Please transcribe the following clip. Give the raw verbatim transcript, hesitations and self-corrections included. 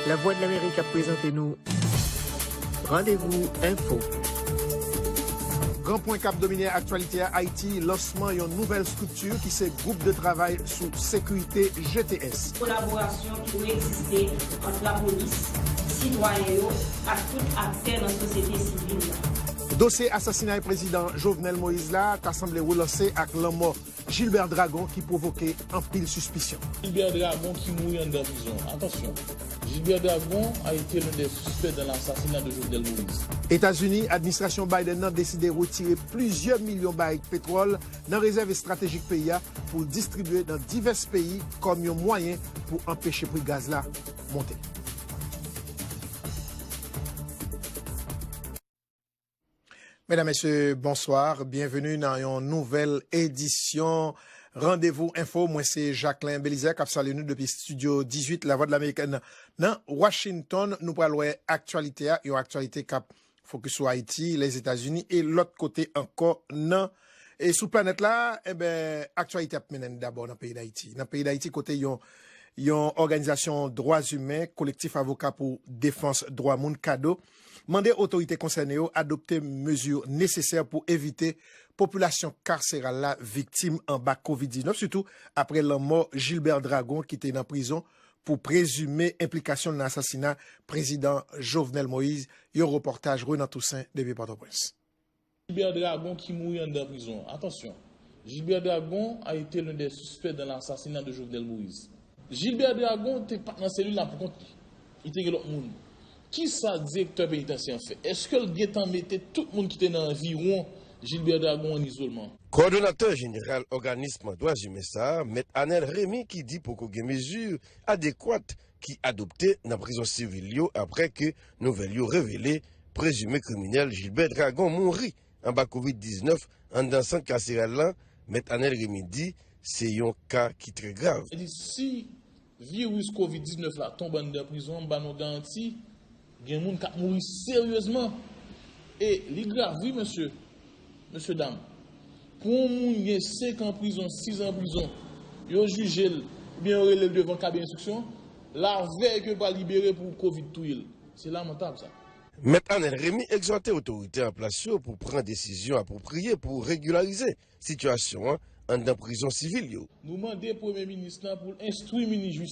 Lavwadlamerik ap prezante nou Randevou Enfo. Gran pwen k ap domine aktyalite a, Ayiti, lansman yon nouvèl estrikti ki se Gwoup de Travay sou Sekirite, G T S. Kolaborasyon ki dwe egziste ant lapolis, sitwayen yo ak tout aktè nan sosyete sivil la. Dosye asasinay prezidan Jovenel Moïse la ta sanble relanse ak lanmò Gilbert Dragon ki pwovoke anpil sispisyon. Gilbert Dragon ki mouri anndan prizon. Atansyon, Gilbert Dragon a été l'un des suspects dans l'assassinat de Jovenel Moïse. Etazini, administrasyon Biden nan deside retire plizyè milyon barik petwòl nan rezèv estratejik peyi a pou l distribye nan divès peyi kòm yon mwayen pou anpeche pri gaz la monte. Medam, mesye, bonswa. Byenveni nan yon nouvèl edisyon Randevou Enfo. Mwen se Jacquelin Belizaire k ap salye nou depi estidyo dizuit Lavwadlamerik nan Washington. Nou pral wè aktyalite a, yon aktyalite k ap fokis sou Ayiti, Lèzetazini e lòt kote ankò nan, e sou planèt la. Enben, aktyalite ap mennen n dabò nan peyi Dayiti. Nan peyi Dayiti, kote yon, yon òganizasyon dwa imen, Kolektif Avoka pou Defans Dwa Moun, kado, mande otorite konsène yo adopte mezi nesesè pou evite popilasyon kaseral la viktim anba kovid diznèf, sitou apre lanmò Gilbert Dragon ki te nan prizon pou prezime enplikasyon l nan asasina prezidan Jovenel Moïse. Yon repòtaj Renan Toussaint depi Pòtoprens. Gilbert Dragon ki mouri anndan prizon. Atansyon, Gilbert Dragon a été l'un des suspects dans l'assassinat de Jovenel Moïse. Gilbert Dragon te pa t nan selil la pou kont li. Li te gen lòt moun. Kisa direktè penitansye an fè? Èske l gentan mete tout moun ki te nan anviwon Gilbert Dragon an izolman? Kowòdonatè jeneral òganism dwa imen sa a, Mèt Anel Remy, ki di poko gen mezi adekwat ki adopte nan prizon sivil yo apre ke nouvèl yo revele prezime kriminèl Gilbert Dragon mouri anba kovid diznèf anndan sant kaseral lan, Mèt Anel Remy di se yon ka ki trè grav. Li di, si viris kovid diznèf la tonbe anndan prizon an, m ba nou garanti, gen moun k ap mouri seryezman. E li grav, wi, mesye, mesye dam. Pou yon moun gen senk an prizon, sis an prizon, yo jije l, oubyen yo rele l devan kabinè enstriksyon, lavèy ke yo pral libere pou kovid touye l. Se lamantab, sa. Mèt Anel Remy egzòte otorite an plas yo pou pran desizyon apwopriye pou regilarize sitiyasyon an anndan prizon sivil yo. Nou mande Premye Minis lan pou l enstwi minis jistis